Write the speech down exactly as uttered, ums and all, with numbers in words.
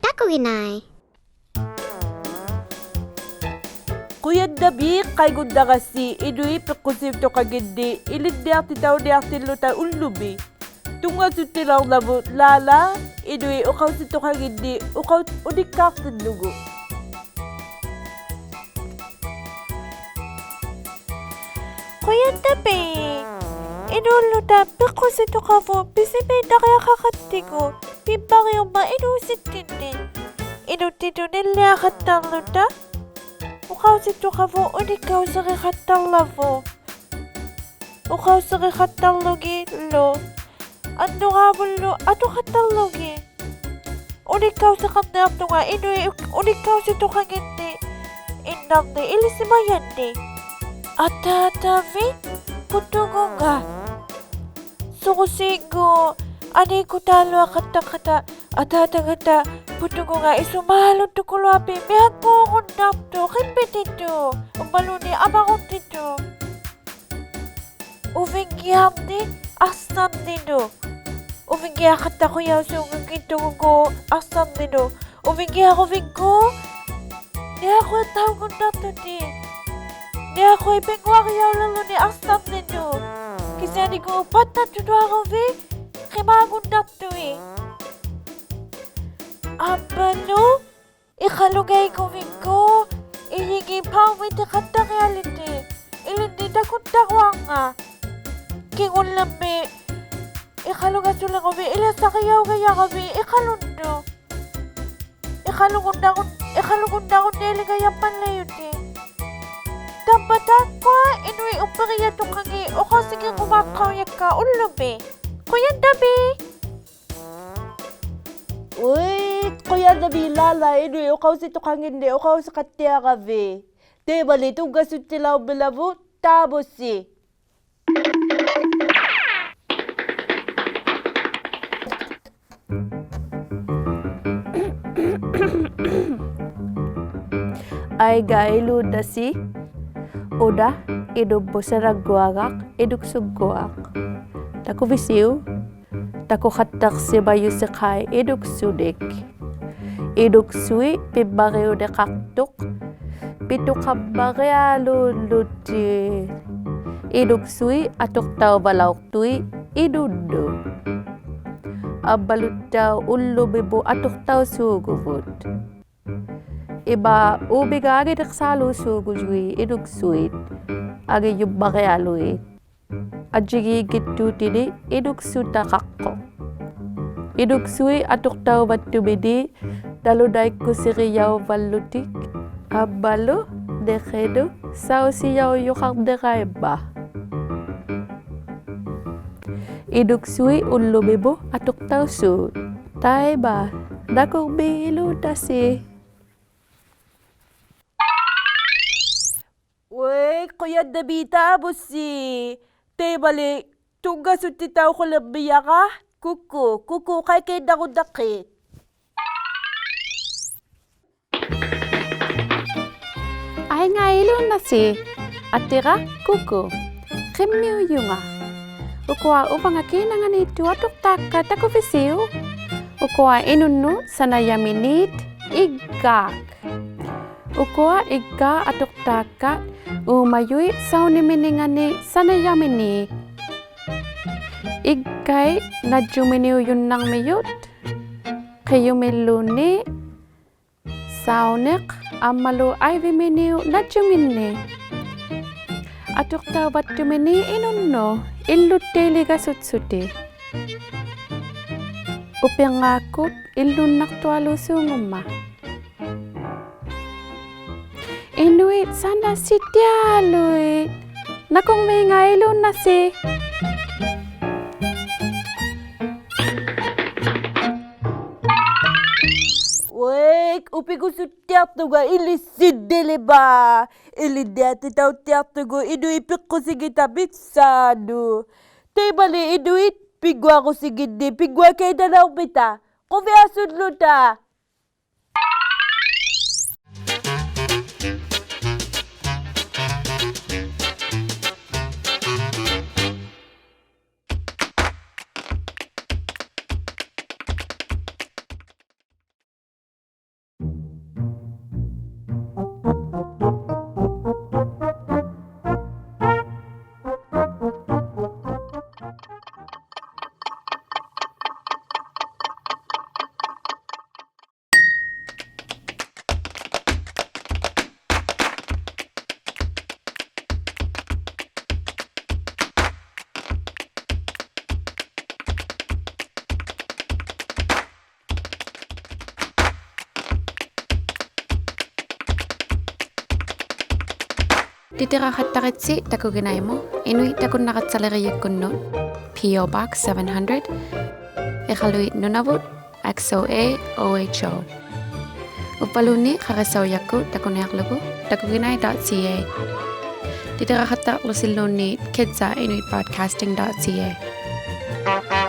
ᑕᑯᒋᓇᐃ. ᖁᔭᓐᓇᒦᒃ ᖃᐃᒍᓐᓇᕋᔅᓯ ᐃᓄᐃᑦ ᐱᖅᑯᓯᑐᖃᖏᓐᓂᒃ ᐃᓕᓐᓂᐊᖅᑎᑕᐅᓂᐊᖅᑎᓪᓗᑕ ᐅᓪᓗᒥ. ᑐᙵᓱᑦᑎᓚᐅᕐᓚᕗᑦ ᓛᓚ ᐃᓄᐃᑦ ᐅᖃᐅᓯᑐᖃᖏᓐᓂᒃ ᐅᖃᐅ-, ᐅᓂᒃᑳᖅᑎᓪᓗᒍ. ᖁᔭᓐᓇᒦᒃ. ᐃᓅᓪᓗᑕ ᐱᖅᑯᓯᑐᖃᕗᑦ ᐱᓯᒪᐃᓐᓇᕆᐊᖃᖃᑦᑎᒍ ᐱᒻᒪᕆᐅᒻᒪᑦ ᐃᓅᓯᑦᑎᓐᓂ. ᐃᓄᑦᑎᑐᑦ ᓂᓪᓕᐊᖃᑦᑕᕐᓗᑕ ᐅᖃᐅᓯᑐᖃᕗᑦ ᐅᓂᒃᑲᐅᓯᕆᖃᑦᑕᕐᓚᕗᑦ. ᐅᖃᐅᓯᕆᖃᑦᑕᕐᓗᒋᓪᓗ ᐊᓐᓄᕌᕗᓪᓗ ᐊᑐᖃᑦᑕᕐᓗᒋᑦ. ᐅᓂᒃᑲᐅᓯᖃᕐᓂᐊᖅᑐᖓ ᐃᓄᐃᑦ ᐅ-, ᐅᓂᒃᑲᐅᓯᑐᖃᖏᓐᓂᒃ ᐃᓐᓇᕐᓂᒃ ᐃᓕᓯᒪᔭᓐᓂᒃ. ᐊᑖᑕᕕᑦ ᐳᑐᒍᖓ. ᓱᕈᓰᙳ ᐊᓃᑯᑖᓗᐊᖃᑦᑕᖅᑲᑕ ᐊᑖᑕᖓᑕ ᐳᑐᒍᖓ ᐃᓱᒫᓗᑦᑐᑯᓗᐊᐱᒃ ᒥᐊᖑᒍᓐᓇᖅᑐᖅ ᕿᒻᒥᑎᑐᑦ ᐅᕝᕙᓘᓐᓃᑦ ᐊᒪᕈᖅᑎᑐᑦ. ᐅᕕᙱᐊᕐᓂᒃ ᐊᖅᓴᕐᓂᓄᑦ. ᐅᕕᙱᐊᖃᑦᑕᖁᔭᐅᓲᖑᙱᑦᑐᒍᑦ ᐊᖅᓴᕐᓂᓄᑦ. ᐅᕕᙱᐊᕈᕕᒡᒎᖅ ᓂᐊᖁᐃᖅᑕᐅᒍᓐᓇᖅᑐᑎᑦ. ᓂᐊᖁᐃᑦ ᐱᙳᐊᕆᔭᐅᓕᕐᓗᓂ ᐊᖅᓴᕐᓂᓄᑦ. ᑭᓯᐊᓂᒎᖅ ᐸᑦᑕᑐᑐᐊᕈᕕᑦ ᕿᒫᒍᓐᓇᖅᑐᐃᑦ. ᐊᒻᒪᓗ ᐃᖃᓗᖓᐃᒍᕕᒡᒎᖅ ᐃᔨᖏᑦ ᐸᐅᒥᑎᖃᑦᑕᕆᐊᓕᑎᑦ. ᐃᓕᓐᓂᒃ ᑕᑯᑦᑕᕈᐊᕐᖓᑦ. ᑭᖑᓪᓕᕐᒥ ᐃᖃᓗᖓᓱᓕᕈᕕᑦ ᐃᓕᓴᕆᔭᐅᒐᔭᕋᕕᑦ ᐃᖃᓗᓐᓄᑦ. ᐃᖃᓗᒍᓐᓇᕈᓐ-, ᐃᖃᓗᒍᓐᓇᕈᓐᓃᓕᖓᔭᒻᒪᓪᓚᐃᔪᑎᑦ. ᑕᕝᕙ ᑖᒃᑯᐊ ᐃᓄᐃᑦ ᐅᑉᐱᕆᔭᑐᖃᖏᑦ ᐅᖃᐅᓯᖏᕈᒫᖅᑲᐅᔭᒃᑲ ᐅᓪᓗᒥ. ᖁᔭᓐᓇᒦᒃ. ᐅᐃ, ᖁᔭᓐᓇᒦᒃ ᓛᓚ ᐃᓄᐃᑦ ᐅᖃᐅᓯᑐᖃᖏᓐᓂᒃ ᐅᖃᐅᓯᖃᑦᑎᐊᕋᕕᑦ. ᑕᐃᒪᓕ ᑐᙵᓱᑦᑎᓚᐅᕐᒥᓚᕗᑦ ᑖᒧᓯ. ᐊᐃᙵᐃ ᐃᓘᓐᓇᓯ, ᐅᓇ ᐃᓄᒻᒧᑦ ᓴᓇᙳᐊᒐᖅ ᐃᓄᒃᓱᙳᐊᖅ. ᑕᑯᕕᓯᐅᒃ? ᑕᑯᖃᑦᑕᖅᓯᒪᔪᓯᖃᐃ ᐃᓄᒃᓱᓐᓂᒃ. ᐃᓄᒃᓱᐃᑦ ᐱᒻᒪᕆᐅᓂᖃᖅᑐᖅ, ᐱᑐᖃᒻᒪᕆᐊᓘᓪᓗᑎᑦ. ᐃᓄᒃᓱᐃᑦ ᐊᑐᖅᑕᐅᕙᓚᐅᖅᑐᐃᑦ ᐃᓄᓐᓄᑦ. ᐊᒻᒪᓗᑦᑕᐅᖅ ᐅᓪᓗᒥᒧᑦ ᐊᑐᖅᑕᐅᓲᖑᕗᑦ. ᐃᒫᒃ ᐆᒥᖓ ᐊᖏᓂᖅᓵᓘᓲᖑᔪᐃᑦ ᐃᓄᒃᓱᐃᑦ, ᐊᖏᔪᒻᒪᕆᐊᓗᐃᑦ. ᐊᔾᔨᒌᙱᑦᑑᑎᓂᒃ ᐃᓄᒃᓱᓐᓇᖃᖅᑯᖅ. ᐃᓄᒃᓱᐃᑦ ᐊᑐᖅᑕᐅᕙᑦᑐᒥᓃᑦ ᓇᓗᓇᐃᒃᑯᓯᕆᔭᐅᕙᓪᓗᑎᒃ, ᐊᒻᒪᓗ ᓂᕿᓄᑦ ᓴᐅᓯᔭᐅᔪᖃᕐᓂᕋᐃᒻᒪᑦ. ᐃᓄᒃᓱᐃᑦ ᐅᓪᓗᒥᒧᑦ ᐊᑐᖅᑕᐅᓲᑦ. ᑕᐃᒪ, ᓇᑯᕐᒦᒃ ᐃᓘᓐᓇᓯ. ᐅᐃ, ᖁᔭᓐᓇᒦᒃ ᑖᒧᓯ. ᑕᐃᒪᓕ ᑐᙵᓱᑦᑎᑕᐅᖁᓕᕐᒥᔭᕋ ᑯᑯ, ᑯᑯ ᖃᐃᑲᐃᓐᓇᕈᓐᓇᖅᑮᑦ. ᐊᐃᙵᐃ ᐃᓘᓐᓇᓯ, ᐊᑎᕋ ᑯᑯ. ᕿᒻᒥᐅᔪᖓ. ᐅᑯᐊ ᐅᕙᖓ ᑮᓇᖓᓃᑦᑐᑦ ᐊᑐᖅᑕᒃᑲ ᑕᑯᕕᓯᐅᒃ? ᐅᑯᐊ ᐃᓄᓐᓄᑦ ᓴᓇᔭᒥᓃᑦ ᐃᒡᒑᒃ. ᐅᑯᐊ ᐃᒡᒑᒃ ᐊᑐᖅᑕᒃᑲ ᐆᒪᔪᐃᑦ ᓴᐅᓂᒥᓂᖓᓂᒃ ᓴᓇᔭᒥᓃᑦ. ᐃᒡᒐᐃᑦ ᓇᔾᔪᒥᓂᐅᔪᓐᓇᕐᒥᔪᑦ, ᕿᔪᒥᓪᓘᓐᓃᑦ ᓴᐅᓂᖅ ᐊᒻᒪᓗ ᐊᐃᕕᒥᓂᐅᑉ ᓇᔾᔪᖏᓐᓂᒃ. ᐊᑐᖅᑕᐅᕙᑦᑐᒥᓃᑦ ᐃᓄᓐᓄᑦ ᐃᓪᓗᑦᑕᐃᓕᒐᓱᑦᓱᑎᒃ. ᐅᐱᕐᖔᒃᑯᑦ ᐃᓪᓗᓐᓇᖅᑐᐊᓘᓲᖑᒻᒪᑦ. ᐃᓄᐃᑦ ᓴᓇᓯᑎᐊᓗᐃᑦ. ᓇᑯᕐᒦᖓᐃ ᐃᓘᓐᓇᓯ. ᐅᐱᒍᓱᑦᑎᐊᖅᑐᖓ ᐃᓕᔅᓯᓐᓂᓕᒫᖅ. ᐃᓕᓐᓂᐊᑎᑕᐅᑦᑎᐊᖅᑐᒍᑦ ᐃᓄᐃᑦ ᐱᖅᑯᓯᖏᑕ ᒥᒃᓵᓄᑦ. ᑕᐃᒪᓕ ᐃᓄᐃᑦ ᐱᙳᐊᕈᓯᖏᓐᓂᒃ ᐱᙳᐊᑲᐃᓐᓇᓚᐅᕐᒥᑕ. ᖁᕕᐊᓱᓪᓗᑕ. ᑎᑎᕋᖃᑦᑕᕆᑦᓯ ᑕᑯᒋᓇᐃᒧᑦ, ᐃᓄᐃᑦ ᑕᑯᓐᓇᒐᑦᓴᓕᕆᔨᒃᑯᓐᓄᑦ, P O Box seven hundred, ᐃᖃᓗᐃᑦ, ᓄᓇᕗᑦ, X O A O H O. ᐅᕝᕙᓘᓐᓃᑦ ᖃᕆᓴᐅᔭᒃᑯᑦ ᑕᑯᓂᐊᕐᓗᒍ takuginai dot C A. ᑎᑎᕋᖃᑦᑕᕐᓗᓯᓘᓐᓃᑦ kids at inuit broadcasting dot C A.